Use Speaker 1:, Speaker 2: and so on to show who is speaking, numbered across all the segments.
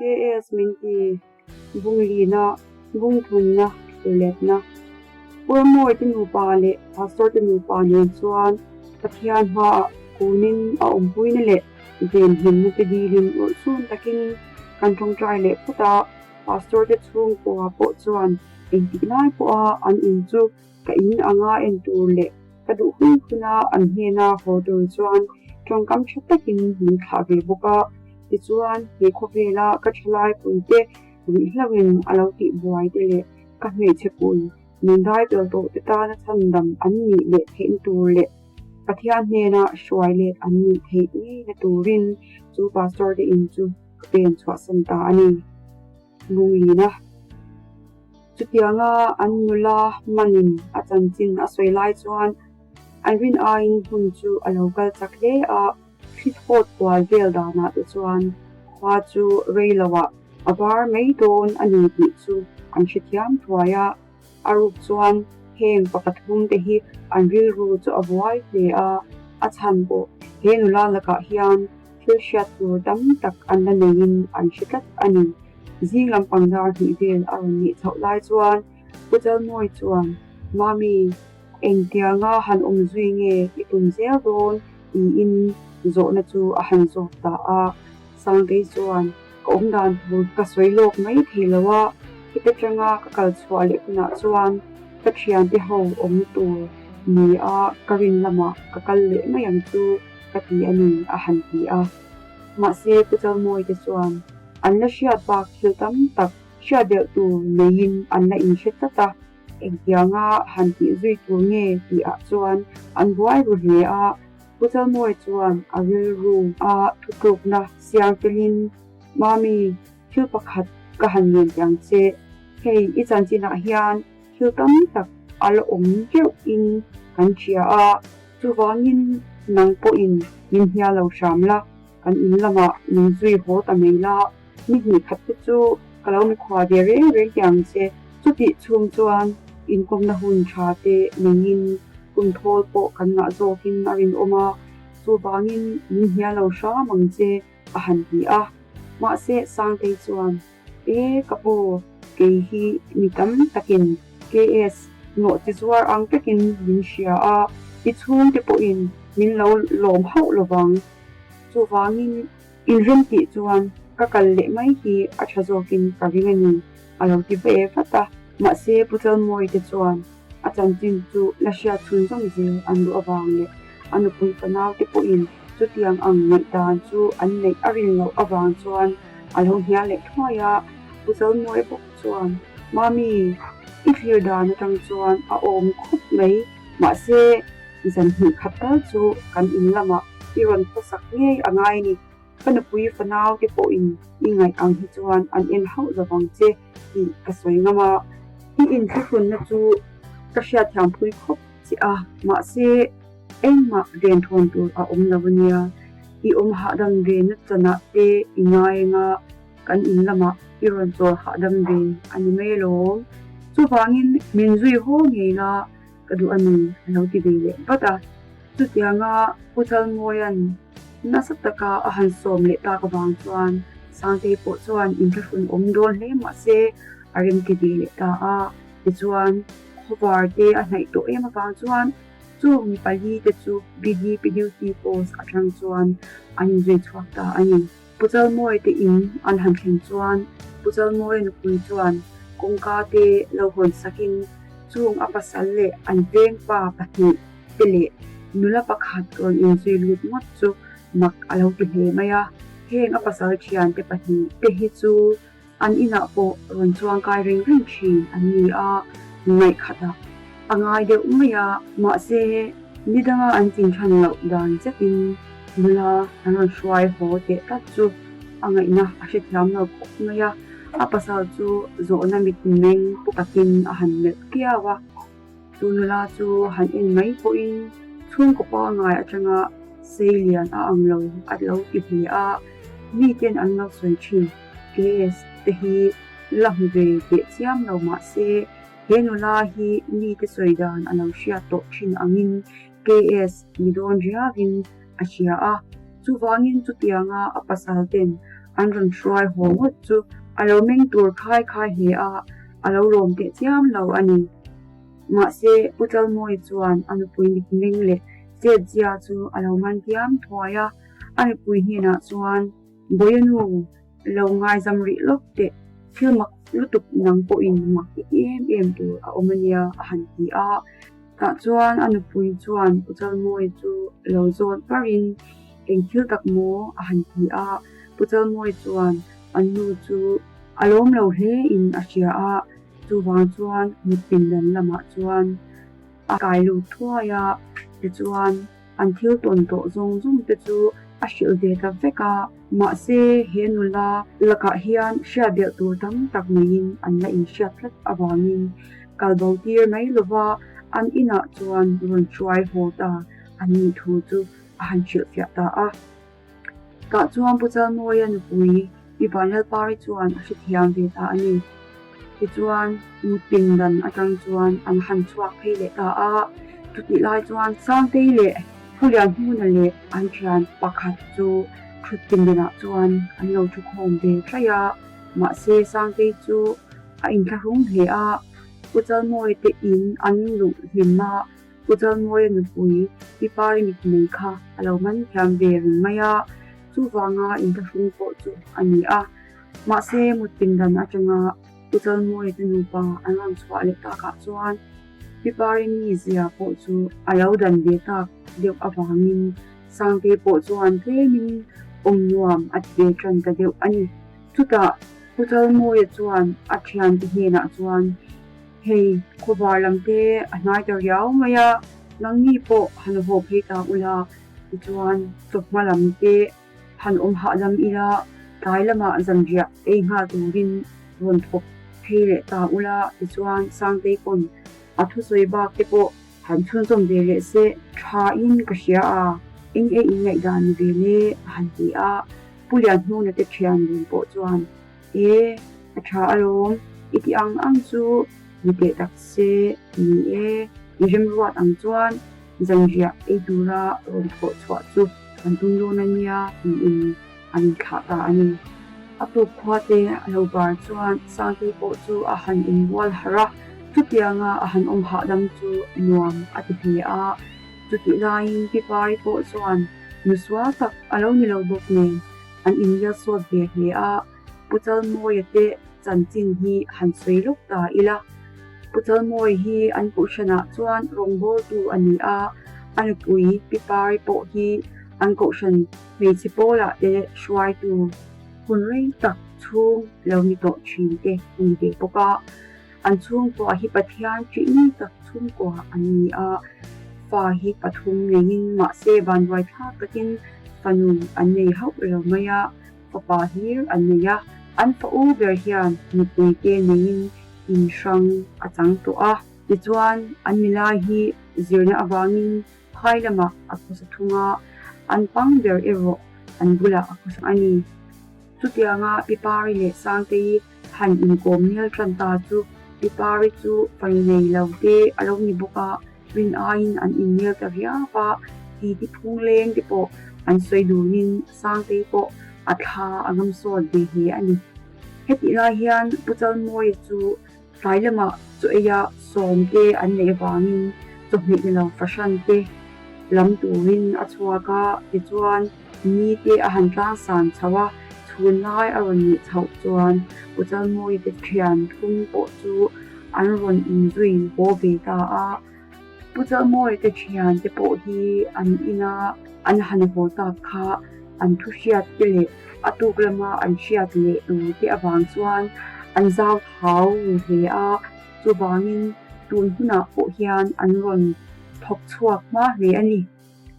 Speaker 1: KS min ti bung lina, bung thumna, turletna. Pu Ramawite nupa leh Pastor te nupa nen chuan Pathian hmaah kunin a awmpuina leh venhimna te dilin urhsun takin kan tawngtai leh phawt a, Pastor te chhungkua pawh chuan engtik lai pawha an in chu ka in anga en tur leh ka duh hun huna an hnena haw tur chuan tawngkam tha takin min thlah ve bawk a. Tichuan, he khawvela ka thalai puite ruihhloin a lo tih buai te leh ka hmeichhe pui min dai tel tawh te tana chhandam an nih leh theihna tur leh Pathian hnena hruai let an nih theih ngeina turin chu pastor te in chu ka pen chhuahsan ta a ni. Lunglina. Chutianga an nula hmanin a chanchin a sawi lai chuan an rin aiin hun chu a lo kal chak hle a, thli thawt kual vel danah te chuan khua chu rei loah a var mai dawn a ni tih chu an hrethiam thuai a. A ruk chuan heng pa pathum te hi an rilru chu a buai hle a, a chhan pawh he nula lakah hian thil hriat tur tam tak an la neiin an hre tlat a ni. Zing lampang dar hnih vel a rawn nih chhoh lai chuan Pu Chalmawi chuan, Mami, engtianga han awm zui nge i tum zel dawn? tiin zawhna chu a han zawt ta a. Sangtei chuan, Ka awm dan tur ka sawi lawk mai thei lo a, heta tanga ka kal chhuah leh hunah chuan ka thiante ho awm tur ni a ka rin lamah ka kal leh mai ang chu ka ti a ni, a han ti a. Mahse, Pu Chalmawi te chuan an la hriat bak thil tam tak hriat deuh tur neiin an la inhre tlat a, engtianga han tih zui tur nge tih ah chuan an buai ru hle a. Pu Chalmawi chuan a rilru a thutlukna siam felin, Mami, thil pakhat ka han ngen teh ang che. Hei i chanchinah hian thil tam tak a la awm deuhin kan hria a, chuvangin nang pawhin min hnial lo hram la, kan in lamah min zui haw ta mai la, ni hnih khat te chu ka lo mikhual ve reng reng teh ang che. Chutih chhung chuan inkawmna hun tha te neiin kum thawl pawh kan ngah zawkin a rinawm a, chuvangin min hnial lo hram ang che, a han ti a. Mahse Sangtei chuan, E ka pu, kei hi mi tam takin KS nawh chi zuar ang takin min hria a, i chhungte pawhin min lo lawm hauh lovang. Chuvangin inrem tih chuan ka kal leh mai hi a tha zawkin ka ring a ni, a lo ti ve vat a. Mahse Pu Chalmawii te chuan a chanchin chu la hriat chhun zawm zel an duh avang leh a nupui fanaute pawhin chutiang ang ngaihdan chu an neih a rin loh avang chuan a lo hnial leh thuai a. Pu Chalmawii bawk chuan, Mami, i thlir dan atang chuan a awm khawp mai, mahse zan hnih khat tal chu kan in lamah i rawn khawsak ngei a ngai ni. Ka nupui fanau te pawhin i ngaih ang hi chuan an en hauh lo vang che tih ka sawi ngam a. I inthlahrunna chu ka hriatthiam phui khawp che a, mahse engmah venthawn tur a awm lo ania. I awm hahdam ve na chanah te i ngai anga kan in lamah i rawn chawl hahdam ve a ni mai alawm. Chuvangin min zui haw ngei la ka duh a ni a lo ti ve leh vat a. Chutianga Pu Chalmawia'n nasa taka a han sawm leh tak avang chuan Sangtei pawh chuan inthlahrun awm dawn hle mah se a remti ve leh ta a. Tichuan, khawvar te a hnaih tawh em avang chuan chung mi pali te chu BDP duty post atang chuan an inzui chhuak ta a ni. Pu Chalmawi te in an han thlen chuan Pu Chalmawi nupui chuan kawngka te lo hawn sakin chung a pasal leh an vengpa pahnih te leh nula pakhat rawn inzui lut ngawt chu mak a lo ti hle mai a. Heng a pasal thiante pahnih te hi chu an inah pawh rawn chuangkai reng reng thin an ni a, ngaihkhatah a ngai deuh mai a, mahse nidanga an chin than loh dan zetin nula an rawn hruai haw teh tlat chu a ngaihna a hrethiam lo khawp mai a, a pasal chu zawhna mitmeng pu takin a han melh kiau a. Chu nula chu han en mai pawhin chhungkaw pangngai atanga sei lian a ang lo a lo ti hle a, miten an lo sawi thin. KS te hi la hmu ve teh chiam lo mah se he nula hi mite sawi dan a lo hriat tawh thin angin KS ni dawn riauin a hria a, chuvangin chutianga a pasal ten an rawn hruai haw ngawt chu a lo meng tur khai khai hle a, a lo lawm teh chiam lo a ni. Mahse, Pu Chalmawia chuan a nupui mitmeng leh chetzia chu a lo man diam thuai a, a nupui hnenah chuan, Bawiha nu, lo ngaizam rih lawk teh, thil mak lutuk nang pawhin mak ti em em tur a awm a nia a han ti a. Tah chuan a nupui chuan Pu Chalmawia chu lo zawt varin eng thil tak maw a han ti a. Pu Chalmawia chuan an nu chu a lawm lo hle in a hria a, chuvang chuan mut pindan lamah chuan a kai lut thuai a, tichuan An thil tawn tawh zawng zawng te chu a hrilh ve ta vek a, mahse he nula lakah hian hriat belh tur tam tak neiin an la inhriat tlat avangin kal bo tir mai lova an inah chuan rawn hruai haw ta an nih thu chu a han hrilhfiah ta a. Tah chuan Pu Chalmawia nupui Pi Vanlalpari chuan a hrethiam ve ta a ni. Tichuan, mutpindan atang chuan an han chhuak phei leh ta a. Chutih lai chuan Sangtei leh Pu Lianhmuna leh an thian pakhat chu thutpindanah chuan an lo thu khawm ve tlaih a. Mahse, Sangtei chu a inthlahrung hle a, Pu Chalmawia te in an luh hlim a. Pu Chalmawia nupui Pi Pari mitmei kha a lo man thiam ve reng mai a, chuvanga inthlahrung pawh chu a ni a. Mahse, mut pindan atanga Pu Chalmawia te nupa an rawn chhuah leh takah chuan Pi Pari mizia pawh chu a lo dan ve tak deuh avangin Sangtei pawh chuan tlemin awm nuam a ti ve tan ta deuh a ni. Chutah Pu Chalmawia chuan a thiante hnenah chuan, Hei, khawvar lam te a hnai ta riau mai a, nangni pawh han haw phei ta ula, tichuan chawhma lam te han awm hahdam ila, tlai lamah zanriah ei nghal turin rawn thawk phei leh ta ula, tichuan Sangtei pawn a thusawi bak te pawh han chhunzawm ve leh se tha in ka hria a, eng e in ngaihdan ni ve le a han ti a, Pu Lianhnuna te thian dun pawh chuan E, a tha alawm, i ti ang ang chu ni teh tak se, ni e, i remruat ang chuan zanriah ei tura rawn thawh chhuah chu kan tum dawn a nia tiin an inthlah ta a ni. A tuk khua te a lo bar chuan Sangtei pawh chu a han inbual harh a, chutianga a han awm hahdam chu nuam a ti hle a, chutih laiin Pi Pari pawh chuan nusual tak a lo ni lo bawk nen, An inrial sawt ve hle a, Pu Chalmawia te chanchin hi han sawi lawk ta ila. Pu Chalmawia hi an kohhranah chuan rawngbawltu a ni a, a nupui Pi Pari pawh hi an kohhran hmeichhe pawlah te hruaitu hun rei tak chhung lo ni tawh thin te a ni ve bawk a. An chhungkua hi Pathian ṭih ni tak chhungkua an ni a, fa hi pathum neiin mahse vanduai thlak takin fanu an nei hauh lo mai a, fapa hlir an nei a. An fa u ber hian nupui te neiin in hrang a chang tawh a, tichuan an milai hi zirna avangin phai lamah a khawsa thung a, an pang ber erawh an bulah a khawsa a ni. Chutianga Pi Pari leh Sangtei Han inkawm nel tan ta chu Pi Pari chu fanu nei lo te a lo ni bawk a, rin aiin an innel ta riau a, titi phung leng te pawh an sawi dunin Sangtei pawh a thla a ngam sawt ve hle a ni. Hetih lai hian Pu Chalmawia chu tlai lamah chaw eia sawm te an neih avangin chawhmeh ni lo fahran te lam turin a chhuak a, tichuan, Ni te a han tlang san chho a, chhun lai a rawn nih chhoh chuan Pu Chalmawii te thian thum pawh chu an rawn inzui haw ve ta a. Pu Chalmawii te thian te pawh hi an ina an han haw tak kha an thu hriat te leh a tuk lama an hriat leh tur te avang chuan an zau thau ru hle a, chuvangin tun hunah pawh hian an rawn thawk chhuak hma hle a ni.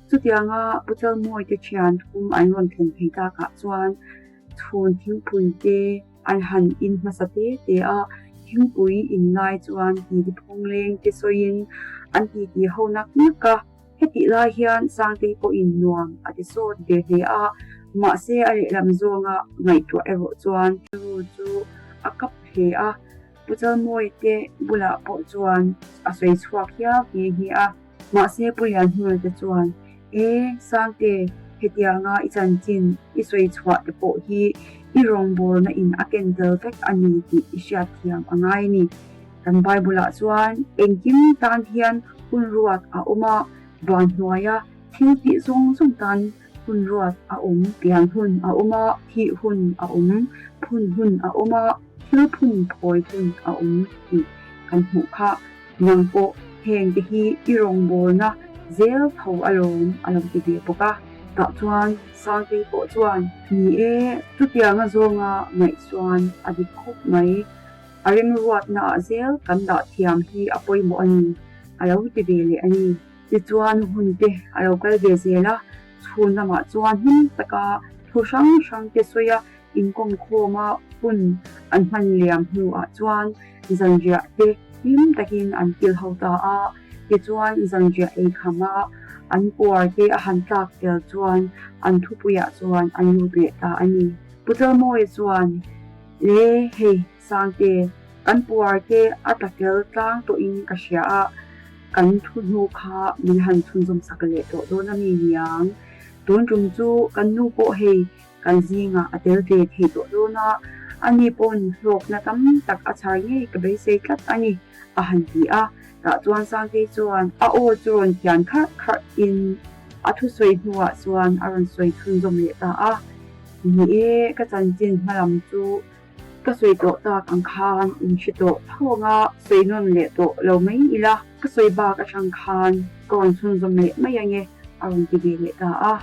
Speaker 1: Chutianga Pu Chalmawii te thian thum an rawn thlen phei takah chuan chhun thingpui te an han in hmasa te te a, thingpui in lai chuan titi phawng leng te sawiin an titi ho nak nak a. Hetih lai hian Sangtei pawhin nuam a ti sawt ve hle a, mahse a lehlam zawnga ngaihtuah erawh chuan rilru chu a kap hle a. Pu Chalmawii te bulah pawh chuan a sawi chhuak hiau nghe nghe a. Mahse Pu Lianhmul te chuan, E, Sangte, hetianga i chanchin i sawi chhuah te pawh hi i rawngbawlna in a ken tel vek a ni tih i hriatthiam a ngai a ni. Kan Bible-ah chuan engkim tan hian hun ruat a awm a, van hnuaia thil tih zawng zawng tan hun ruat a awm, pian hun a awm a, thih hun a awm, phun hun a awm a, thil phun phawi hun a awm tih kan hmuh kha. Nang pawh heng te hi i rawngbawlna zel tho alawm a lo ti ve bawk a. Tah chuan Sangtei pawh chuan, Ni e, chutianga zawnga ngaih chuan a dik khawp mai. A remruatnaah zel kan dah thiam hi a pawimawh a ni, a lo ti ve leh a ni. Tichuan hun te a lo kal ve zel a, chhun lamah chuan hlim taka thu hrang hrang te sawi a inkawm khawma hun an hman liam hnuah chuan zanriah te hlim takin an kil ho ta a. Tichuan zanriah ei khama an puar te a han tlak tel chuan an thupuiah chuan an lut leh ta a ni. Pu Chalmawia chuan, Le hei Sangte, kan puar te a tla tel tlang tawhin ka hria a, kan thu hnu kha min han chhunzawm sak leh tawh dawn a mi niang. Tun tum chu kan nu pawh hei kan zingah a tel ve thei tawh dawn a, ani pawn hlawkna tam tak a chhar ngei ka beisei tlat a ni, a han ti a. Tah chuan Sangtei chuan a aw chu rawn thian kharh kharh in a thusawi hnuah chuan a rawn sawi chhunzawm leh ta a. Ni e, ka chanchin hmalam chu ka sawi tawh tak ang khan in hre tawh tho anga sawi nawn leh tawh lo mai ila, ka sawi bak atang khan ka rawn chhunzawm leh mai ange a rawn ti ve leh ta a.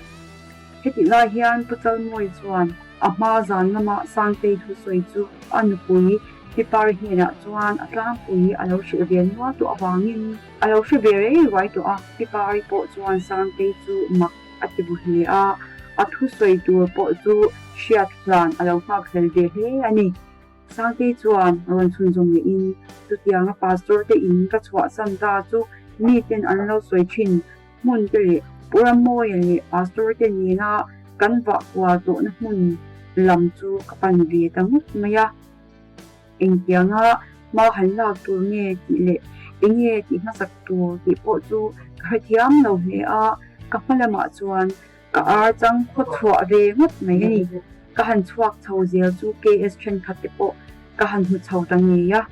Speaker 1: Hetih lai hian Pu Chalmawi chuan a hma zan lama Sangtei thusawi chu a nupui Pipari hnenah chuan a tlangpui a lo hrilh ve nual tawh avangin a lo hre ve rei ruai tawh a, Pipari pawh chuan Sangtei chu mak a ti bu hle a, a thusawi tur pawh chu hriat hlan a lo nghak hlel ve hle a ni. Sangtei chuan rawn chhunzawm lehin, Chutianga pastor te in ka chhuahsan ta chu miten an lo sawi thin hmun te leh Pu Rammawia leh pastor te nena kan vah kual tawhna hmun lam chu ka pan ve ta ngawt mai a. Engtianga hma han lak tur nge tih leh enge tih hmasak tur tih pawh chu ka hrethiam lo hle a, ka hma lamah chuan ka ar chang khaw chhuah ve ngawt mai a ni. Ka han chhuak chho zel chu KS thenkhat te pawh ka han hmu chho ta ngei a,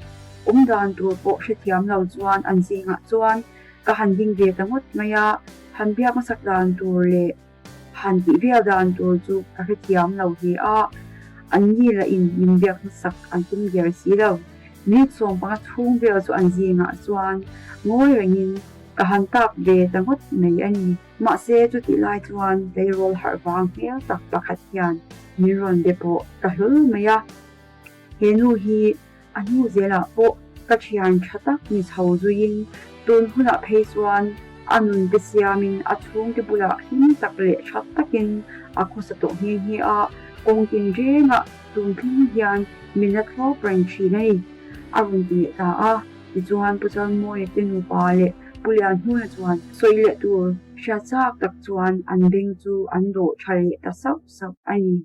Speaker 1: awm dan tur pawh hrethiam lo chuan an zingah chuan ka han ding ve ta ngawt mai a, han biak hmasak dan tur leh Han tih vel dan tur chu ka hrethiam lo hle a, an ni lah in min biak hmasak an tum der si lo. Minute 15 chhung vel chu an zingah chuan ngawi rengin ka han tak ve ta ngawt mai a ni. Mahse chutih lai chuan tleirawl harh vang hmel tak pakhat hian min rawn be pawh ta hlawl mai a. He nu hi a hnu zelah pawh ka thian tha tak ni chho zuiin tun hunah phei chuan a nun te siamin a chhungte bulah hlim tak leh tha takin a khawsa tawh nghe nghe a, kawng tinrengah tun thleng hian min la thlawp reng thin a ni, a rawn ti leh ta a. Tichuan Pu Chalmawia te nupa leh Pu Lianhmuna chuan sawi leh tur hriat chak tak chuan an beng chu an dawh tha leh ta sauh sauh a ni.